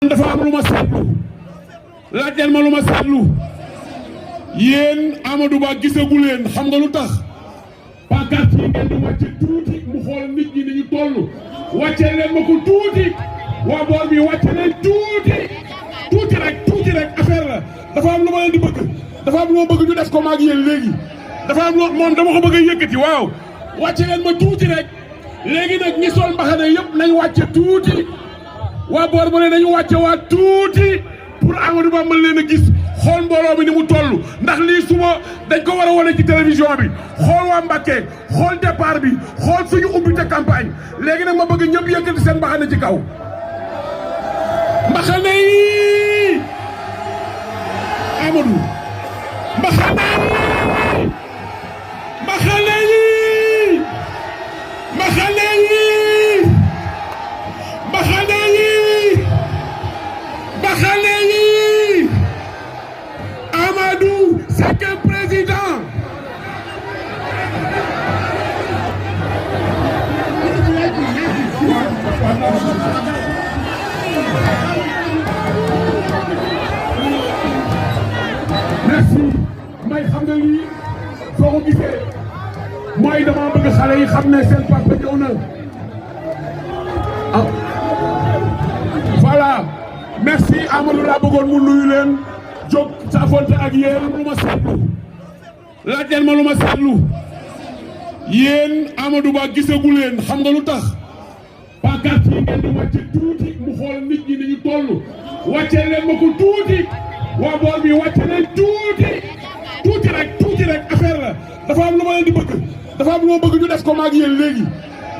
dafa am lu ma seetlu laajteel ma lu ma seetlu yéen Amadou Ba gisagu leen xam nga lu tax pancarte yi ngeen di wàcce tuuti mu xool nit ñi ni ñu toll wàcce leen ma ko tuuti waa boor bi wàcce leen tuuti rek affaire la dafa am lu ma leen di bëgg dafa am lu ma bëgg ñu def ko maag yéen léegi dafa am lu moom dama ko bëgg a yëkkati waaw wàcce leen ma tuuti rek léegi nag ñi sol mbaxane yëpp nañ wàcce tuuti waa boor ba ne dañu wàcce waa tuuti pour Amadou Ba mën leen a gis xool mbooloo mi ni mu toll ndax lii suba dañ ko war a wane ci télévision bi xool waa Mbacké xool départ bi xool suñu ubbi te campagne léegi nag ma bëgg ñëpp yëkkati seen mbaxane ci kaw mbaxane yi Amadou mbaxane yi mbaxane yi mbaxane yi mbaxane yi mbaxane yi Amadou c'est que président merci may xam nga lii soo ko gisee mooy dama bëgg xale yi xam ne seen papa ñëw na ah voilà merci Amadou laa bëggoon mu nuyu leen jóg saafonte ak yéen lu ma seetlu laajteel ma lu ma seetlu yéen Amadou Ba gisagu leen xam nga lu tax pancarte yi ngeen di wàcce tuuti mu xool nit ñi ni ñu toll wàcce leen ma ko tuuti waa boor bi wàcce leen tuuti rek affaire la dafa am lu ma leen di bëgg dafa am lu ma bëgg ñu def ko maag yéen léegi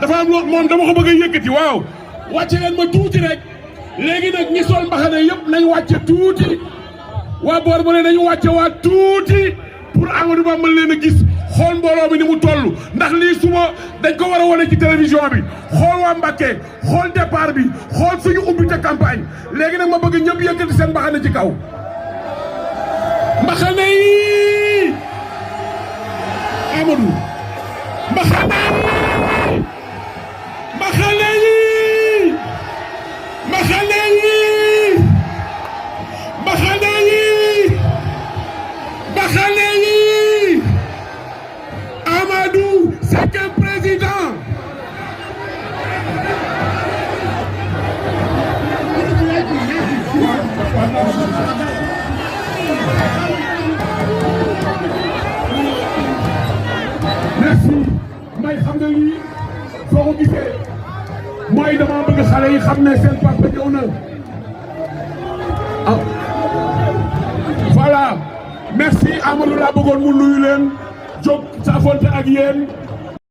dafa am lu moom dama ko bëgg a yëkkati waaw wàcce leen ma tuuti rek léegi nag ñi sol mbaxane yëpp nañ wàcce tuuti waa boor ba ne dañu wàcce waa tuuti pour Amadou Ba mën leen a gis xool mbooloo mi ni mu toll ndax lii suba dañ ko war a wane ci télévision bi xool waa Mbacké xool départ bi xool suñu ubbi te campagne léegi nag ma bëgg ñëpp yëkkati seen mbaxane ci kaw mbaxane yi Amadou mbaxane yi mbaxane yi mbaxane yi mbaxane yi mbaxane yi Amadou c'est que président merci may xam nga lii soo ko gisee mooy dama bëgg xale yi xam ne seen papa ñëw na ah voilà merci Amadou laa bëggoon mu nuyu leen jóg saafonte ak yéen